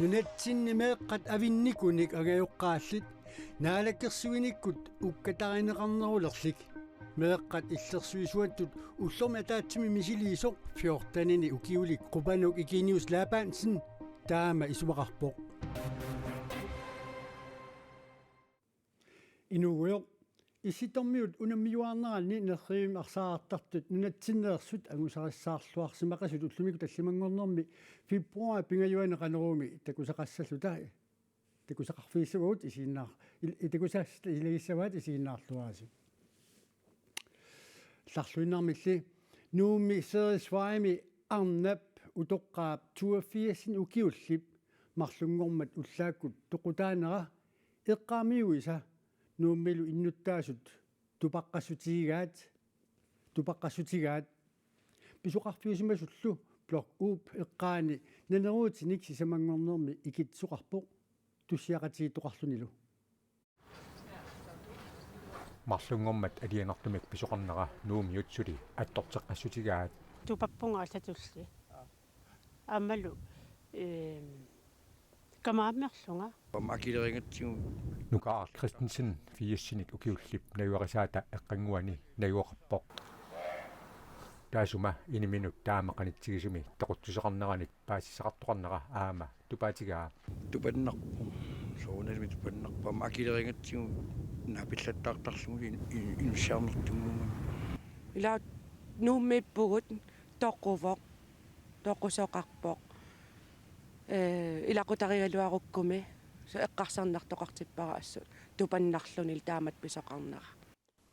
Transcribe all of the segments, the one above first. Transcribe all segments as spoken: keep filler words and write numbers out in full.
Nunatsinni meeqqat avinnikunik angajoqqaallit naalakkersuinikkut ukkatarineqarnerulerlik meeqqat illersuisuattut ullormi ataatsimi misiliisoq fjortenini ukiulik Qupanuk Eugenius Labansen taama isumaqarpoq. Inuugujoq, Issittormiut unammiuaarneranni nerrivimmi arsaartartut nunatsinneersut angusarissaarluarsimaqisut ullumikkut tallimanngornermi februar pingajuani Qanoroomi takusaqassalluta, takusaqarfigissavagut isiginnaar-, il-, takusas-, ilagissavaat isiginnaarluarisi. Larluinnarmilli Nuummi Ceres Vejmi arnap utoqqaap toogfirsini ukiullip marlunngormat ullaakkut toqutaanera eqqaamiuisa Nuummilu innuttaasut tupaqqassutigigaat, tupaqqassutigaat. Pisoqarfiusimasullu Blok U'p eqqaani naneruutinik sisamanngornermi ikitsisoqarpoq tussiaqatigiittoqarlunilu. Marlunngormat alianartumik pisoqarnera Nuummiut suli attorteqqassutigaat. Tupappunga allatulli. Aammalu, ehm, kamaammerlunga. Pam akilerigatsigu. Nukaaq Christensen firsinik ukiullip najugarisaata eqqannguani najugaqarpoq. Taassuma iniminut taama qanitsigisumi toqutsisoqarneranik paasisaqartoqarnera aamma tupaatigaa. Tupannarpoq. Soorunalimi tupannarpoq. Aamma akilerigatsigu naapillattaartarlugu in-, in-, inussiarnertunnguugami. Ila Nuummiippugut toquvoq, toqusoqarpoq. Ee, ilaqutarigaluarukkumi, so eqqarsarnartoqartippara assut tupannarluni taamatut pisoqarnera.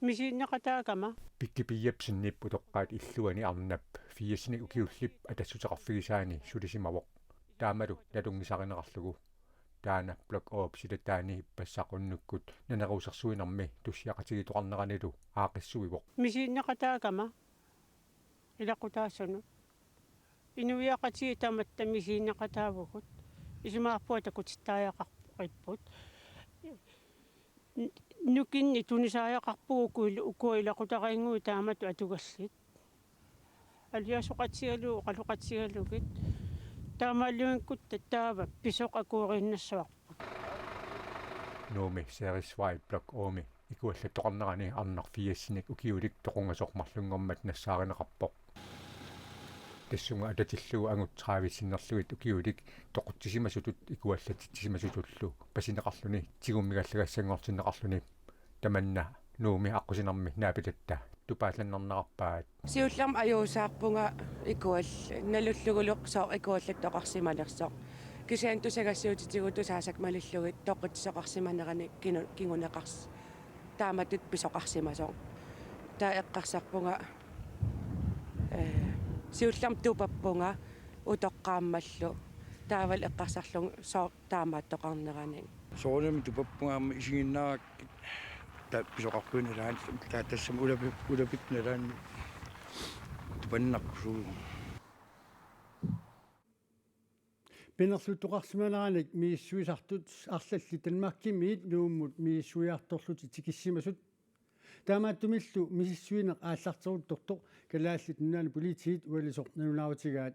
Misiginneqataagama. Pikki Pia Jepsenip utoqqaat illuani arnap firsinik ukiullip atassuteqarfigisaani sulisimavoq. Taamalu nalunngisarineqarlugu. Taanna Blok U'p silataani ippassaq unnukkut naneruusersuinermi tussiaqatigiittoqarneranilu aaqqissuivoq. Misiginneqataagama ilaqutaasunut. Inuiaqatigiit tamatta misiginneqataavugut. Isumaqarpunga takutittariaqarpugut. N-, nukinnik tunisariaqarpugut uku il-, ukua ilaqutariinnguit taamatut atugallit. Aliasoqatigalugit, oqaloqatigalugit. Taamaalluinnakkutta taava pisoq akueriinnassavarput. Nuummi Ceres Vej Blok U'mi ikuallattoqarnerani arnaq firsinik ukiulik toqungasoq marlunngormat nassaarineqarpoq. Tassunga atatillugu angut tredive sinnerlugit ukiulik toqutsisimasutut ikuallatitsisimasutullu pasineqarluni tigummigallagassanngortinneqarluni. Tamanna Nuummi aqqusinermi naapitatta tupaallannarnerarpaat. Siullermik ajuusaarpunga ikual-, nalullugulu sooq ikuallattoqarsimanersoq. Kisianni tusagassiuutitigut tusaasakka malillugit toqutsisoqarsimanerani kinu-, kinguneqars-, taamatut pisoqarsimasoq. Taava eqqarsarpunga, ee, siullermik tupappunga utoqqaammallu. Taavalu eqqarsarlunga sooq taamaattoqarneranik. Soorunami tupappunga aamma isiginnaarakkit ta-, pisoqarpugut nalaani, ta-, tassami ulapi-, ulapippoq nalaani tupannarpoq. Pinerluttoqarsimaneranik misissuisartut arlallit Danmarkimiit Nuummut misissuiartorlutik tikissimasut. Taamaattumillu misissuineq aallarteruttortoq Kalaallit Nunaanni Politiit ualisoq nalunaarutigaat.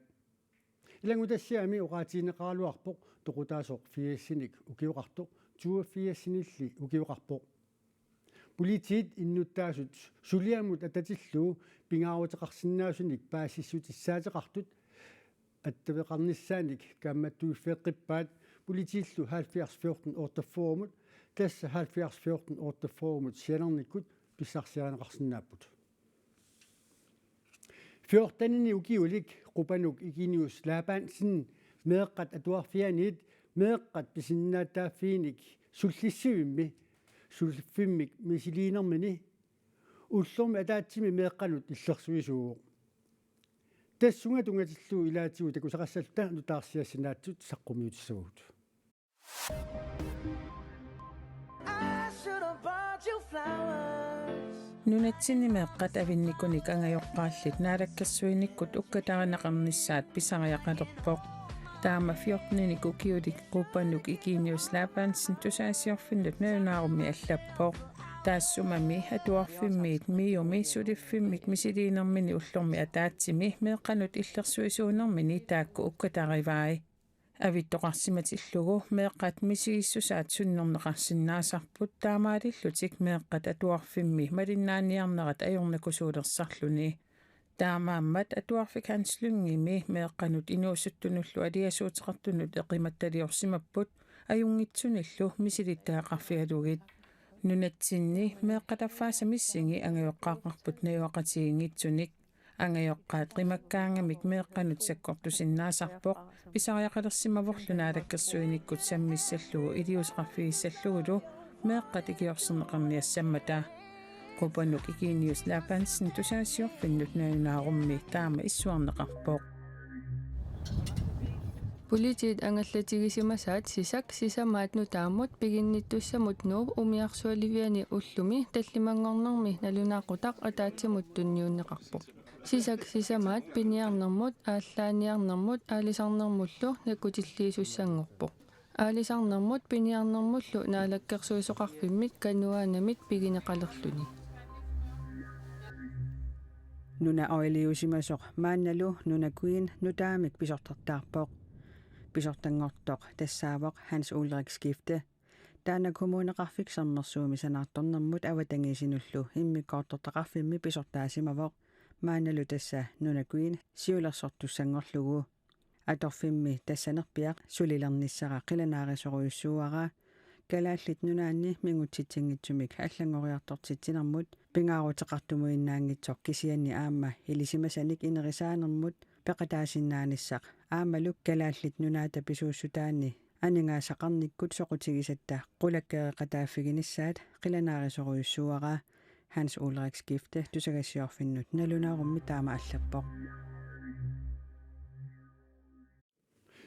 Ilanngutassiami oqaatigineqaraluarpoq toqutaasoq firsinik ukioqartoq toogfirsinilli ukioqarpoq. Politiit innuttaasut suliamut atatillugu pingaaruteqarsinnaasunik paasissutissaateqartut attaveqarnissaanik kaammattuiffeeqqippaat politiillu halvfjerds fjorten otteogfyrremut, tassa halvfjerds fjorten otteogfyrremut sianernikkut pissarsiarineqarsinnaapput. Fjortenini ukiulik Qupanuk Eugenius Labansen meeqqat atuarfianit meeqqat pisinnaatitaaffiinik sullissivimmi, sulliffimmik misiliinermini ullormi ataatsimi meeqqanut illersuisuuvoq. Tassunga tunngatillugu ilaatigut takusaqassalluta nutaarsiassinaatsut saqqummiutissavagut. I should have bought you flowers. Nunatsinni meeqqat avinnikunik angajoqqaallit naalakkersuinikkut ukkatarineqarnissaat pisariaqalerpoq. Taama fjorteninik ukiulik Qupanuk Eugenius Labansen tusagassiorfinnut nalunaarummi allappoq. Taassumami atuarfimmiit MIO-mi suliffimmik misiliinermini ullormi ataatsimi meeqqanut illersuisuunermini taakku ukkatarivai. Avittoqarsimatillugu meeqqat misigissusaat sunnerneqarsinnaasarput, taamaalillutik meeqqat atuarfimmi malinnaaniarnerat ajornakusuulersarluni. Taamaammat Atuarfik Hans Lyngemi meeqqanut inuusuttunullu aliasuuteqartunut eqimattaliorsimapput ajunngitsunillu misilittagaqarfigalugit. Nunatsinni meeqqat affaasa missingi angajoqqaaqarput najugaqatigiinngitsunik. Angajoqqaat qimakkaangamik meeqqanut sakkortusinnaasarpoq, pisariaqalersimavorlu naalakkersuinikkut sammissallugu iliuuseqarfigissallugulu meeqqat ikiorserneqarniassammata. Qupanuk Eugenius Labansen tusagassiorfinnut nalunaarummi taama issuarneqarpoq. Politiit angallatigisimasaat SISAK sisamaat nutaammut piginnittussamut Nuup umiarsualiviani ullumi tallimanngornermi nalunaaqutaq ataatsimut tunniunneqarpoq. SISAK sisamaat piniarnermut, aallaaniarnermut, aalisarnermullu nakkutilliisussanngorpoq. Aalisarnermut piniarnermullu naalakkersuisoqarfimmit Kanuanamit pigineqalerluni. Nuna oiliusimasoq maannalu NunaQueen nutaamik pisortartaarpoq. Pisortanngortoq tassaavoq Hans Ulrik Skifte. Taanna Kommuneqarfik Sermersuumi sanaartornermut avatangiisinullu immikkoortortaqarfimmi pisortaasimavoq. Maannalu tassa NunaQueen siulersortussanngorlugu. Atorfimmi tassanerpiaq sulilernissara qilanaarisorujussuuara. Kalaallit Nunaanni mingutsitsinngitsumik allanngoriartortitsinermut pingaaruteqartumuinnaanngitsoq kisianni aamma ilisimasanik inerisaanermut peqataasinnaanissaq aammalu Kalaallit Nunaata pisuussutaanni aningaasaqarnikkut soqutigisatta qulakkeereqataaffiginissaat qilanaarisorujussuuara. Hans Ulrik Skifte tusagassiorfinnut nalunaarummi taama allappoq.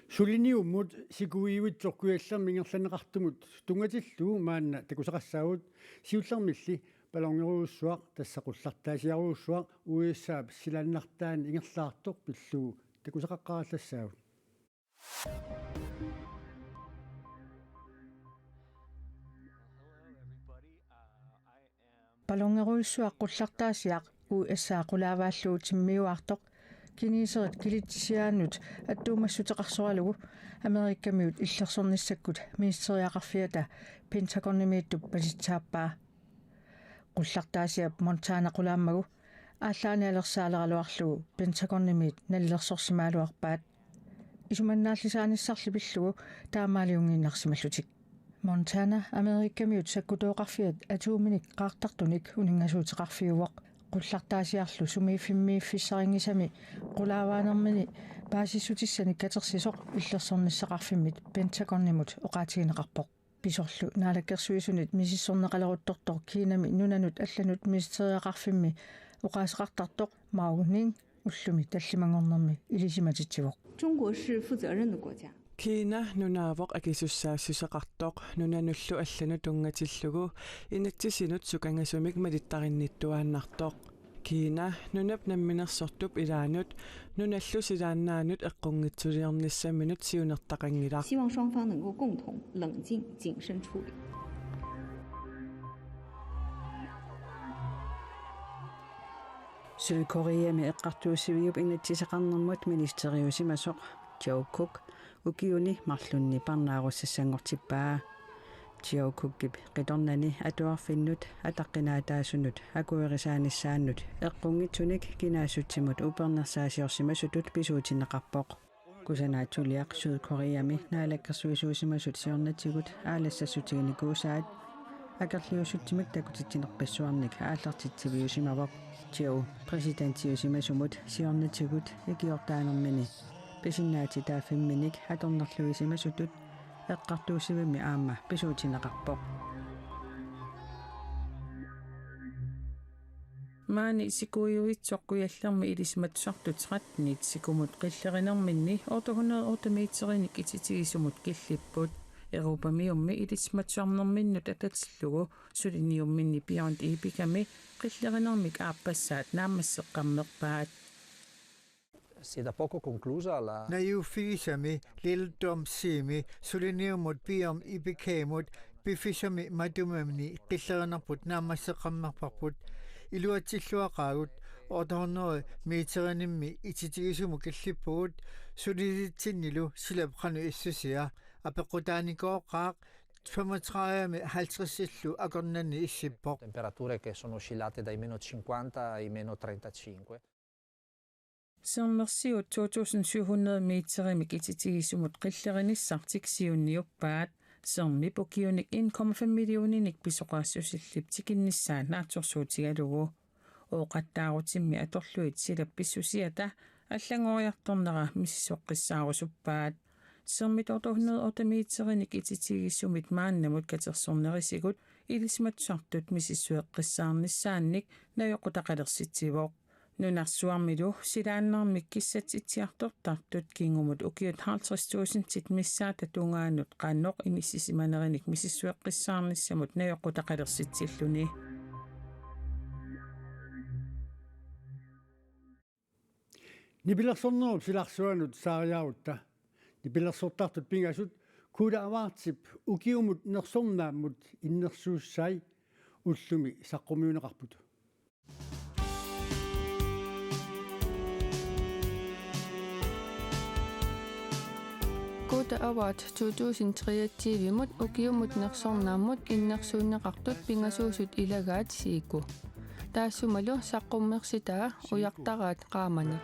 Suliniummut sikuiuitsoq kujallermi ingerlanneqartumut tunngatillugu maanna takusaqassaagut, siullermilli ballongerujussuaq, tassa qullartaasiarujussuaq U S A-p silaannartaani ingerlaartoq pillugu takusaqaqqaarallassaavoq. Ballongerujussuaq qullartaasiaq U S A qulaavaallugu timmiuaartoq kineserit kilitsisiaannut attuumassuteqarsoralugu Amerikamiut illersornissakkut ministeriaqarfiata Pentagonimiittup masitsaappaa. Qullartaasiap Montana qulaammagu aallaanialersaaleraluarlugu Pentagonimiit nalilersorsimagaluarpaat. Isumannaallisaanissarli pillugu taamaaliunngiinnarsimallutik. Montana Amerikamiut sakkutooqarfiat atuuminik qaartartunik uninngasuuteqarfiuvoq. Qullartaasiarlu sumiiffimmiiffissarinngitsumi qulaavaanermini paasissutissanik katersisoq illersornissaqarfimmit Pentagonimut oqaatigineqarpoq. Pisorlu naalakkersuisunit misissorneqaleruttortoq Kiinami nunanut allanut ministeriaqarfimmi oqaaseqartartoq Mao Ning ullumi tallimanngornermi ilisimatitsivoq. 中国是负责任的国家。 Kiina nunaavoq akisussaassutissaqartoq, nunanullu allanut tunngatillugu inatsisinut sukangasumik malittarinnittuaannartoq. Kiina nunap namminersortup ilaanut, nunallu silaannaanut eqqunngitsuliornissaminut siunertaqanngilaq. 希望双方能够共同冷静谨慎处理。 Sydkoreami eqqartuussiviup inatsisaqarnermut ministeriusimasoq Joe Cook ukiuni marlunni parnaarussassanngortippaa. Joe Cookip qitornani atuarfinnut ataqqinaataasunut akuerisaanissaannut eqqunngitsunik kinaassutsimut upernersaasiorsimasutut pisuutinneqarpoq. Kusanaatsiliaq Sydkoreami naalakkersuisuusimasut siornatigut aalassassutiginikuusaat akerliussutsimik takutitsinerpassuarnik aallartitsiviusimavoq. Joe præsidentiusimasumut siornatigut ikiortaanermini pisinnaatitaaffimminik atornerluisimasutut eqqartuussivimmi aamma pisuutinneqarpoq. Maani sikuiuitsoq kujallermi ilisimatusartut trettenit sikumut qillerinerminni otte hundrede otte meterinik ititigisumut killipput. Europamiummi ilisimatusarnerminnut atatillugu suliniumminni Beyond Epicami qillerinermik aappassaat naammasseqqammerpaat. Si da poco conclusa la... Najuuffigisami Little Dom Sea-mi suliniummut Beyond Epicamut piffissami matumani qillerinerput naammasseqqammerparput. Iluatsilluaqaagut otte hundrede meterinimmi ititigisumut killippugut, sulilitsinnilu silap qanoq issusia. Apeqqutaanikooqaaq, femogtredive halvtredsillu akornanni issippoq. Temperature che sono oscillate dai meno cinquanta ai meno trentacinque. Sermersiut to tusind syv hundrede meterimik ititigisumut qillerinissartik siunniuppaat. Sermip ukiunik en komma fem millioninik pisoqaassusillip tikinnissaa naatsorsuutigalugu. Ooqattaarutimmi atorlugit silap pissusiata allanngoriartornera misissueqqissaarusuppaat. Sermit otte hundrede otte meterinik ititigisumit maannamut katersornerisigut ilisimatusartut misissueqqissaarnissaannik najoqqutaqalersitsivoq. Nunarsuarmilu silaannarmik kissatsitsiartortartut kingumut ukiut halvtreds tusindit missaata tungaanut qanoq inissisimanerinik misissueqqissaarnissamut najoqqutaqalersitsilluni. Nipilersornerup silarsuanut saariarutta. Nipilersortartut pingasut Kuuta Awaardip ukiumut nersornaammut innersuussai ullumi saqqummiunneqarput. Kuuta Award to tusind treogtyve-mut ukiumut nersornaammut innersuunneqartut pingasuusut ilagaat Siiku. Taassumalu saqqummersitaa ujartaraat qaamaneq.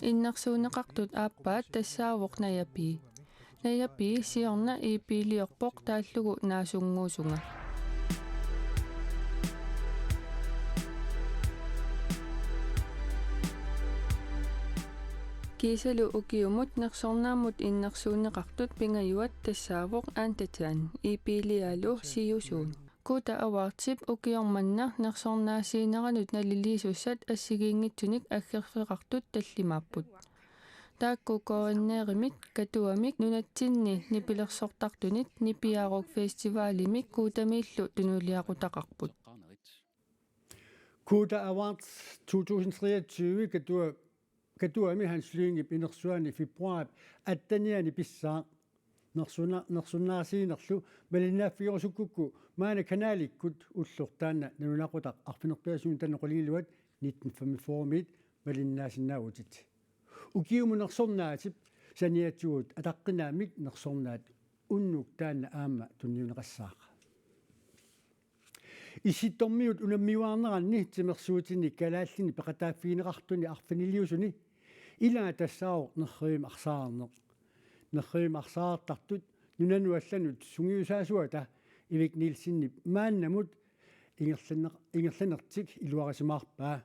Innersuunneqartut aappaat tassaavoq Naja Pii. Naja Pii siorna E P-liorpoq taallugu naasunnguusunga. Kiisalu ukiumut nersornaammut innersuunneqartut pingajuat tassaavoq Antajan, E P-lialu Siusuun. Kuuta Awardip ukioq manna nersornaasiineranut naliliisussat assigiinngitsunik aggerfeqartut tallimaapput. Taakku K N R-imit Katuamik nunatsinni nipilersortartunit Nipiaruk Festivalimik Kuutamiillu tunuliaqutaqarput. Kuuta Awards to tusind treogtyve Katua-, Katuami Hans Lyngep inersuani februaarip attenianni pissaaq. Nersuna-, nersornaasiinerlu malinnaaffigerusukkukku maani Kanalikkut ulloq taanna nalunaaqutaq arfineq-pingasunut tanneq qulingiluat nitten femogfyrre-miit malinnaasinnaavutit. Ukiumut nersornaatip saniatigut ataqqinaammik nersornaat unnuk taanna aamma tunniunneqassaaq. Issittormiut unammiuaarneranni timersuutini kalaallinit peqataaffigineqartuni arfiniliusuni ilaa tassaavoq nerrivimmi arsaarneq. Nerrivimmi arsaartartut nunanut allanut sungiusaasuata Ivik Nielsenip maannamut ingerlanneq-, ingerlanertik iluarisimaarpaa.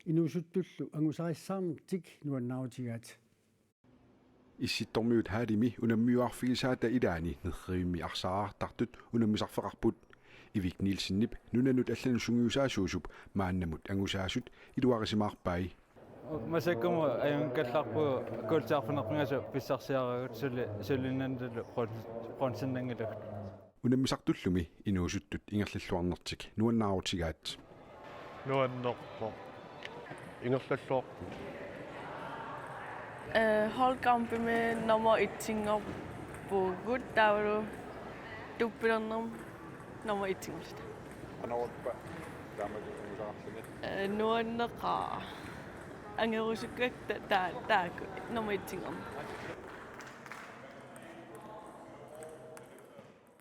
Inuusuttullu angusarissaarnertik nuannaarutigaat. Issittormiut hallimi unammiuarfigisaata ilaani nerrivimmi arsaartartut unammisarfeqarput. Ivik Nielsenip nunanut allanut sungiusaasuusup maannamut angusaasut iluarisimaarpai. Masakkumut ajunngikallarpugut kuultiarfineq pingasut pissarsiaragut suli-, sulinnannilu brons-, bronzennanngilagut. Unammisartullumi inuusuttut ingerlalluarnertik nuannaarutigaat. Nuannerpoq. Ingerlalluarput. Øh, holdkampimi nummer et-inngorpugut taavalu tuppilernermi nummer et-inngorluta. Qanoruppa taamaattumik angusaarluni? Øh, nuanneqaaq. Angerusukkakkit ta-, ta-, taakku nummer et-inngorneq.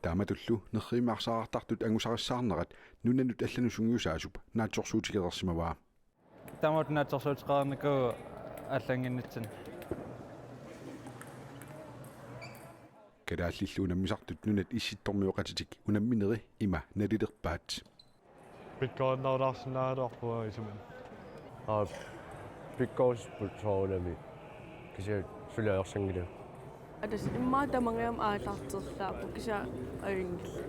Taamatullu nerrivimmi arsaartartut angusarissaarnerat nunanut allanut sungiusaasup naatsorsuutigereersimavaa. Taamatut naatsorsuuteqarnikuuvoq allannginnitsinni. Kalaallillu unammisartut nunat issittormioqatitik unammineri ima nalilerpaat. Pikkorinnerulaarsinnaagaluarpunga isumanni. Aa, pikkorissapput soorunami. Kisianni suli ajorsanngilagut. Atas immaqa tamangajammik aallarterlaapput kisianni ajunngillat.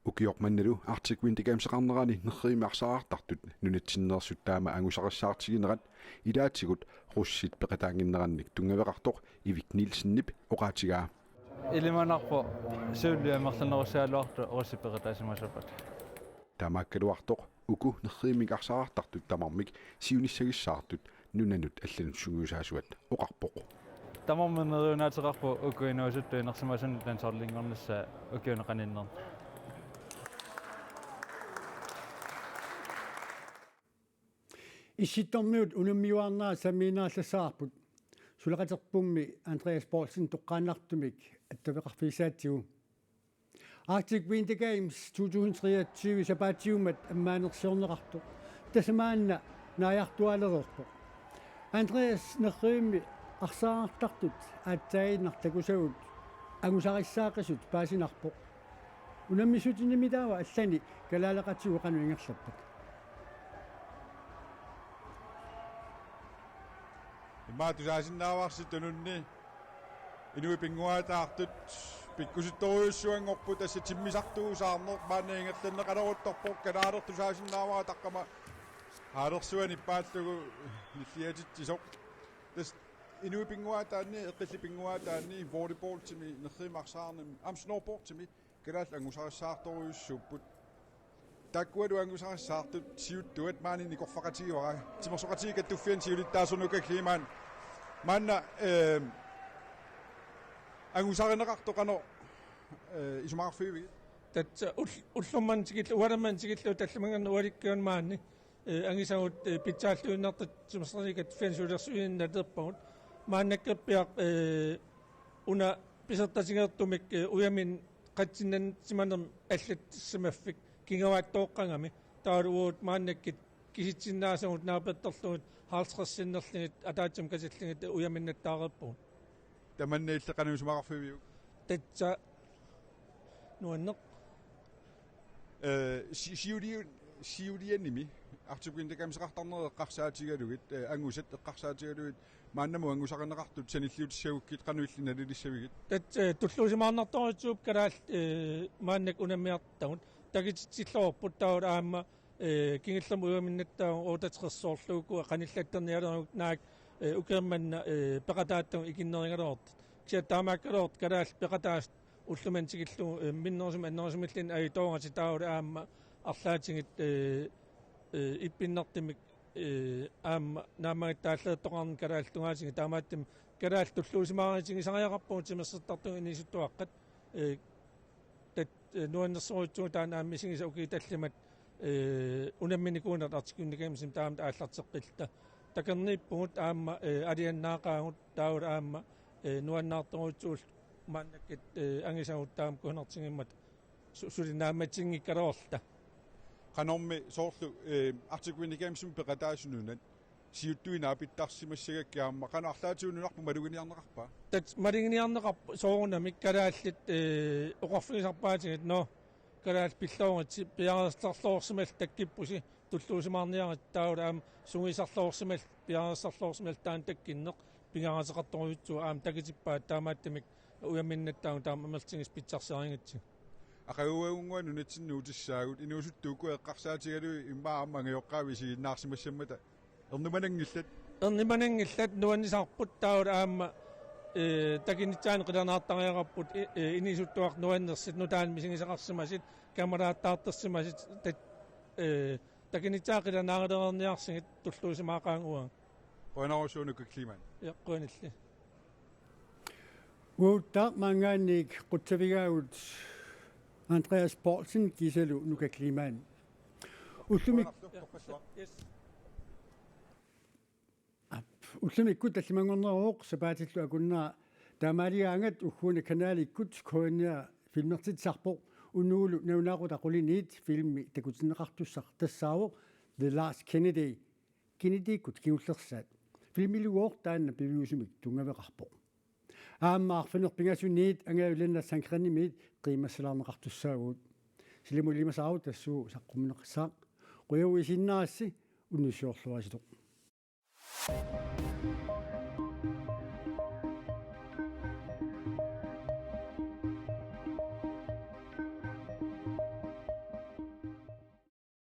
Ukioq mannalu Arctic Winter Gameseqarnerani nerrivimmi arsaartartut nunatsinneersut taama angusarissaartiginerat ilaatigut russit peqataannginnerannik tunngaveqartoq Ivik Nielsenip oqaatigaa. Ilimanarpoq suullu amerlanerussagaluartoq russit peqataasimassappata. Taamaakkaluartoq uku nerrivimmik arsaartartut tamarmik siunissagissaartut nunanut allanut sungiusaasuat oqarpoq. Tamarmik neriunaateqarput uku inuusuttut inersimasunut landsholdinngoreernissaat ukiuni qaninnerni. Issittormiut unammiuaarnerat sammiinnarlassavarput. Suleqaterpummi Andreas Poulsen toqqaannartumik attaveqarfigissaatsigu. Arctic Winter Games to tusind treogtyve sapaatiummat ammaanersiorneqartoq. Tassa maanna naajartuaalereerpoq. Andreas nerrivimmi arsaartartut aatsaaginnaq takusagut angusarissaaqisut paasinarpoq. Unammissutinnimi taava allani kalaaleqatigut qanoq ingerlappat? Immaqa tusaasinnaavarsi tununni inuit pinnguaataartut pikkusuttorujussuanngorput, tassa timmisartuusaarneq maanna ingerlanneqaleruttorpoq, kalaalertut tusaasinnaavara taqqama haalersuani ippaallugu nilliatitsisoq. Tassa inuit pinnguaataanni, eqqillit pinnguaataanni, volleyballtimi, nerrivimmi arsaarnermi, aamma snowboardtimi kalaallit angusarissaartorujussuupput. Taakkualu angusarissaartut siuttuat maani nikorfaqatigivara. Timersoqatigiit Kattuffianni siulittaasoq Nuka Kleemann. Maanna, eh, angusarineqartoq qanoq, eh, isumaqarfigivigit? Tassa ull-, ullormanna tikillugu, ualermanna tikillugu tallimanngorneq ualikkiorneq maani, eh, angisagut, eh, pitsaalluinnartut Timersoqatigiit Kattuffianni siulersuineq naleqarpagut. Maannakkorpiaq, eh, una pisortatigeertumik, eh, ujaminneqatsinnaanermik allattorsimaffik kingavaatooqqagami, taavalu uagut maannakkut kisitsinnaasagut naapertorlugit halvtreds sinnerlugit ataatsimut katillugit ujaminnattaareerpugut. Tamanna illit qanoq isumaqarfigiviuk? Tassa nuanneq. Eh, si-, siuliu-, siulianimi Arctic Winter Gameseqartarnerit eqqarsaatigalugit, eh, angusat eqqarsaatigalugit, maannamut angusarineqartut sanilliutissagukkit qanoq illit nalilissavigit? Tassa, eh, tulluusimaarnartorujussuupput kalaallit, eh, maannakkut unammiartagut, takutitsilluarput taavalu aamma, eh, kingullermik ujaminnattaagut otteogtressoorlugit qanillattornialerugut naak, eh, ukioq manna, eh, peqataattagut ikinnerugaluartut. Kisianni taamaakkaluartoq kalaallit peqataasut ullumimut tikillugu, eh, minnerusumik annerusumilluunniit ajutooratik taavalu aamma arlaatigut, eh, eh, ippinnartumik, eh, aamma naammagittaalliortoqarneq kalaallit tungaatigut, taamaattumik kalaallit tulluusimaarutigisariaqarpagut timersortartut inuusuttuaqqat, eh, tat-, eh, nuannersorujussuuvoq taanna aamma misigisat ukiut tallimat, eh, unamminikuunerat Arctic Winter Gamesimi taamatut aallarteqqilluta. Takornariippugut aamma, eh, alianaaqaagut taavalu aamma, eh, nuannaartorujussuulluta maannakkut, eh, angusagut taama kusanartigimmata su-, suli naammatsinngikkaluarluta. Qanormi soorlu, eh, Arctic Winter Gamesimi peqataasut nunat siuttuinnaq pittarsimassagakkit aamma qanoq arlaatigut nunarput maluginiarneqarpa? Tassa maluginiarneqarpoq soorunami kalaallit, eh, oqarfigisarpaatigut, nå, kalaallit pillooritsi piareersarluarsimalluta takkuppusi, tulluusimaarniaritsi taavalu aamma sungiusarluarsimalluta piareersarluarsimalluta taanna takkunneq pingaaruteqartorujussuuvoq, aamma takutippaat taamaattumik ujaminnattaagut taama amerlatigisut pitsarsiarigatsigu. Aqaguagunnguaq nunatsinni nuutissaagut, inuusuttut uku eqqarsaatigalugit immaqa aamma angajoqqaavit isiginnaarsimassammata. Ernumananngillat. Ernumananngillat nuannisarput taavalu aamma, eh, takunissaanik qilanaartariaqarput, eh, eh, inuusuttuaqqat nuannersut, nutaanik misigisaqarsimasut, kammalaartaartorsimasut, tat-, eh, takunissaa qilanaarilereerniarsigit tulluusimaaqaanga uanga. Qujanarujussuaq Nuka Kleemann. Ja, qujanilli. Uaguttaaq maanngaanniit qutsavigaagut Andreas Poulsen kiisalu Nuka Kleemann. Ullumi-, Yes. Aap, ullumikkut tallimanngorneruvoq sapaatillu akunnera taamaaligaangat ugguuna kanalikkut K N R filmertitsisarpoq, unnugulu nalunaaqutaq quliniit filmi takutinneqartussaq tassaavoq The Last Kennedy, Kennedyekkut kingullersaat. Filmilugooq taanna piviusumik tunngaveqarpoq. Aamma arfineq-pingasuniit angajullanna Sandgrendimiit qiimmassalaarneqartussaavugut. Silamut ilimasaarut tassuugu saqqummiunneqassaaq. Qujanaq isiginnaarassi, unnussiorluarisi.